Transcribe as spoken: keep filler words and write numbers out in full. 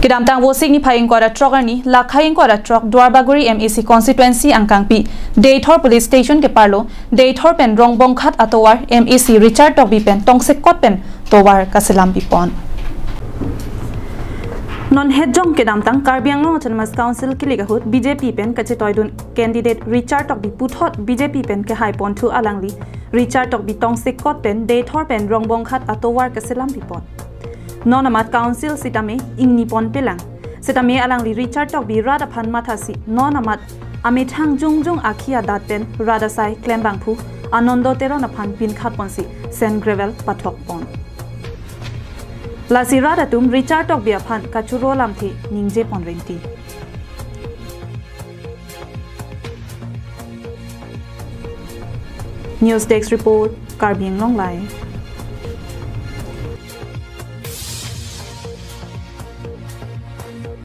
Kedamtang Vosik niphai ingkoi ra throk arni, lakhai ingkoi ra throk Duarbagori M A C constituency angkangpi Deithor police station keparlo Deithor pen Rongbonghat atovar M A C Richard Tokbi pen tongsekot pen tovar kaselam pipon. Non hetjong kedamtang Karbi Anglong Autonomous Council kilik ahut B J P pen kachetoidun candidate Richard Tokbi puthot B J P pen kehai ponthu alangli Richard Tokbi tongsekot pen Deithor pen Rongbonghat atovar kaselam pipon. Non amat council sitame ingni ponpelang. Sitame alangli Richard Tokbi rat aphan mathasi non amat amethang jongjong akhi adat pen rat asai klembangphu Anando Teron aphan pinkhat ponsi sand gravel pathok pon. Lasi rat atum Richard Tokbi aphan kachoro lamthe ningje pon rinti. News Desk Report, Karbi Anglong Live.